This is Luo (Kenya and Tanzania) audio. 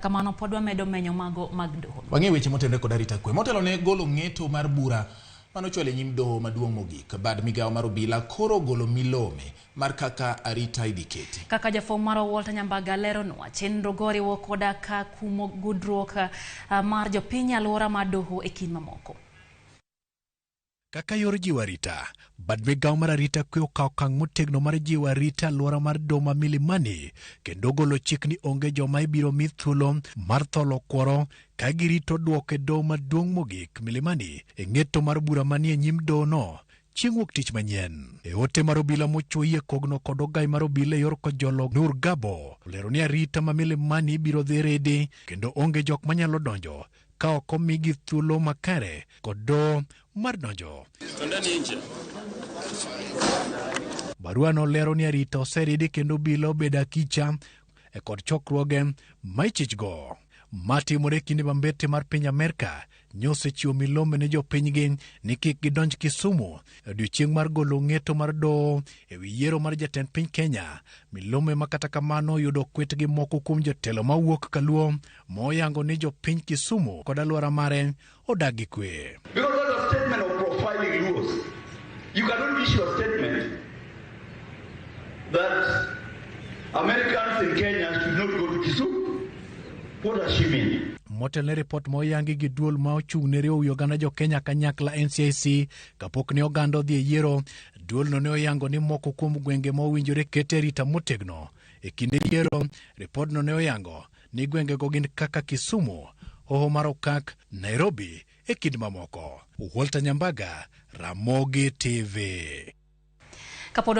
Kamano pod wamedo menyo mago mag doho. Wang'e weche motenore kod arita kwe. Motelo ne golo ng'eto mar bura manochwal e nyim doho maduong' mogik, bad migawo mar obila koro ogolo milome mar kaka arita idhi keti. Kaka jafwambo marwa Walter Nyambaga leronwa, chenro go oriwo koda ka kumo gudruok mar jopiny e alwora mar doho e kind mamoko. Kaka yor jiwo arita, bad migawo mar arita kwe okawo okang' motegno mar jiwo arita alwora mar doho ma Milimani kendo golo chik ni onge joma ibiro mi thuolo mar tholo kworo ka girito dwoko e doho maduong' mogik Milimani e ng'eto mar bura manie nyim dohono chieng' wuok tich manyien. E ote mar obila mochuoyie kogno kod ogai mar obila e yor Kojolo Nur Gabo olero ni arita ma Milimani ibiro dhi ridi kendo onge jok manyalo donjo ka ok omigi thuolo makare kod doho mar donjo. Barua no lero ni arita oseridi kendo obila obedo akicha e kod chokruoge ma ichichgo. Matimore kinde ma mbete mar piny Amerka nyosechiwo milome ne jopinygi ni kik gidonj Kisumu e odiechieng' mar golo ng'eto mar doho e wi yiero mar jatend piny Kenya. Milome ma kata kamano oyudo kwet gi moko kuom jotelo mawuok Kaluo moyango ni jopiny Kisumu kod alwora mare odak gi kwe. Because that's a statement of profiling Luos. You cannot issue a statement that Americans in Kenya should not go to Kisumu. What does she mean? Motelo ne ripot ma oyangi gi duol ma ochung' ne riwo wi oganda jo Kenya kanyakla NCIC kapok ne oganda odhi e yiero, duolno ne oyango ni moko kuom gwenge ma owinjore kete arita motegno e kinde yiero. Ripodno ne oyango ni gwengego gin kaka Kisumu, Hoho mar Okak, Nairobi e kind mamoko. Walter Nyambaga, Ramogi TV. Kapod